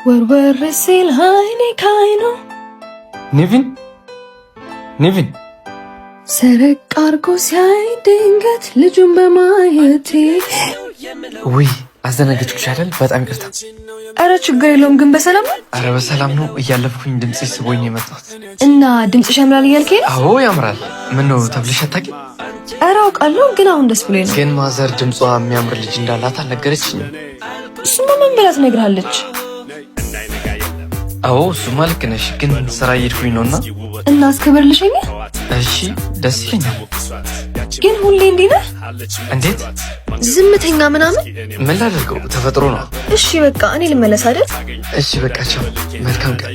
ወርወር ሲል አይኔ ካይኑ። ኒቪን፣ ኒቪን። ሰረቅ አርጎ ሲያይ ድንገት ልጁን በማየቴ። ውይ፣ አዘናገጥኩሽ አይደል? በጣም ይቅርታ። ኧረ ችግር የለውም፣ ግን በሰላም ነው? አረ በሰላም ነው። እያለፍኩኝ ድምፅሽ ስቦኝ ነው የመጣሁት። እና ድምፅሽ ያምራል እያልከኝ ነው? አዎ ያምራል። ምን ነው፣ ተብለሽ አታውቂም? ኧረ አውቃለሁ፣ ግን አሁን ደስ ብሎኝ ነው። ግን ማዘር ድምጿ የሚያምር ልጅ እንዳላት አልነገረችኝም። እሱማ ምን ብላ ትነግርሃለች? አዎ እሱማ ልክ ነሽ። ግን ስራ እየሄድኩኝ ነውና። እና እስክብር ልሸኝህ? እሺ፣ ደስ ይለኛል። ግን ሁሌ እንዲህ ነህ? እንዴት? ዝምተኛ ምናምን? ምን ላደርገው፣ ተፈጥሮ ነው። እሺ በቃ እኔ ልመለስ አይደል? እሺ በቃ ቻው። መልካም ቀን።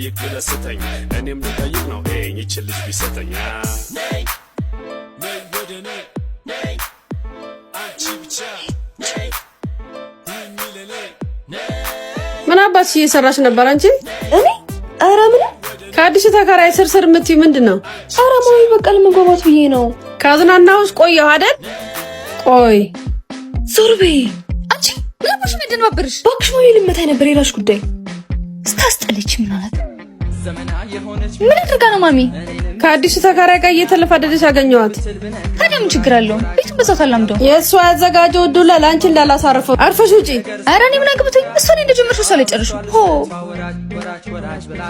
ምን አባትሽ እየሰራሽ ነበር አንቺ? እኔ? ኧረ ምንም። ከአዲሱ ተከራይ ስር ስር የምትይው ምንድን ነው? ኧረ ማሚ፣ በቃ ለመግባባት ብዬ ነው። ካዝናናሁሽ ቆየሁ አይደል? ቆይ። ዞር በይ። አንቺ ምን አባሽ ምንድን? እባክሽ ማሚ፣ ልመታኝ ነበር። የራስሽ ጉዳይ። ስታስጠለች። ምን አላት? ምን አድርጋ ነው ማሚ? ከአዲሱ ተከራይ ጋር እየተለፋደደች አገኘኋት። ታዲያ ምን ችግር አለው? ቤቱን በዛው ታላምደው። የእሷ ያዘጋጀው ዱላ ለአንቺ እንዳላሳርፈው አርፈሽ ውጪ። ኧረ እኔ ምን አግብቶኝ? እሷ ላይ እንደጀመርሽው እሷ ላይ ጨርሹ። ሆ።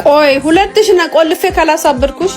ቆይ፣ ሁለትሽን ቆልፌ ካላሳበድኩሽ።